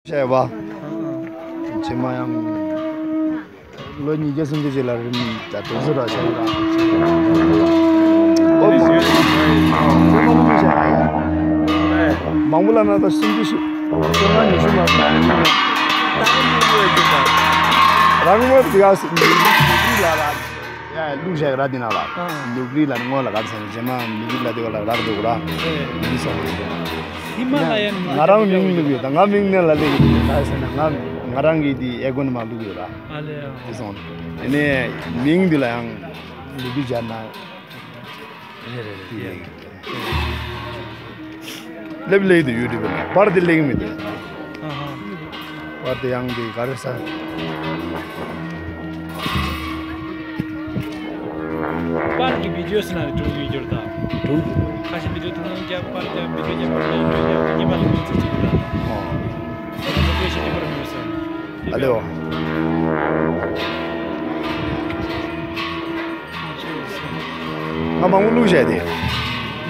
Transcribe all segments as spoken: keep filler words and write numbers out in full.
བྱས་པ། ཨང་ཨང་། རྗེས་མ་ཡང་ལོ་ཉིས་བརྒྱ་སུམ་བརྒྱ་ཅིག་ལ་རིམ་གྱིས་དེ་ཚོ་ར་བྱས་ཡོད་ར། ཨོ་མ། མང་པོ་བྱས། མང་པོ་ལ་ན་ད་སུམ་ཅུ་ཞིག་བཅོ་ལྔ་ཉི་ཤུ་མ་རང་མོས་དེ་ག་སུམ་ཅུ་ལ་ར། ཡ་ལུག་བཞག་ར་དེ་ན་ལ། ཨ། ལུག་རི་ལ་ནི་སྔོན་ལ་ག་ཚོད་རྗེས་མ་ལུག་རི་ལ་དེ་བ་ལ་རག་འདུག་ར། ཨེ། མི་སོང་། ཧི་མ་ལ་ཡ་ནི་ང་རང་མིང་ལུག་ཡོད་ད། ང་མིང་ནས་ལ་ལུག་ཡོད་ད་ཟེར་ན། ང་ང་རང་གི་དེ་ཨེ་གོ་ནི་མ་ལུག་ཡོད་ར། ཨ་ལེ། ཨ། དེ་སོང་། ཨེ་ནས་མིང་འདི་ལ་ཡང་ལུག་རི་སྦྱར་ན། རེད་རེད་རེད། དེ་ཡིན། ལེབ་ལེགས་དུ་ཡོད་རེད་པས། པར་དེ་ལེགས་མི་འདུག་ཨ་ཧ། པར་དེ་ཡང་དེ་ག་རེ་ས། པར་གྱི་བི་ཌིའོ་ཟེར་ན་རེ་གྲུང་ཡོད་རྒྱུར་ད། གྲུང་། ཁ་ཤས་བི་ཌིའོ་དེ་ཚོ་རྒྱབ་པར་རྒྱབ་བི་ཌིའོ་རྒྱབ་པར་རྒྱབ་བི་ཌིའོ་རྒྱབ་གཉིས་པ་ལ་མི་ཚེ་གཅིག་ད། ཨོ། ད་ཚོ་དཔེ་ཤེས་ཀྱི་པར་མི་ཡོད་ས། ཨ་ལེའོ། ང་མང་པོ་བླུགས་བྱས་ཏེ།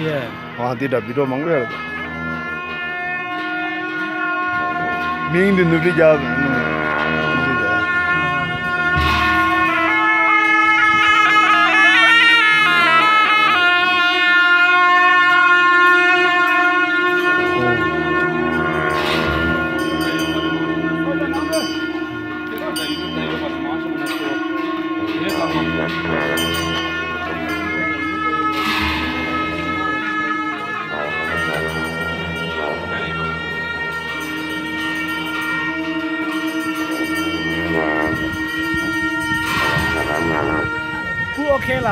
ཡེ། ཨ་དེ་འདྲ་བི་ཌིའོ་མང་པོ་ཡོད་རེད། མིང་འདི་ནུབ་རི་རྒྱབ། ཁུ་ཨོ་ཁེ་ལ།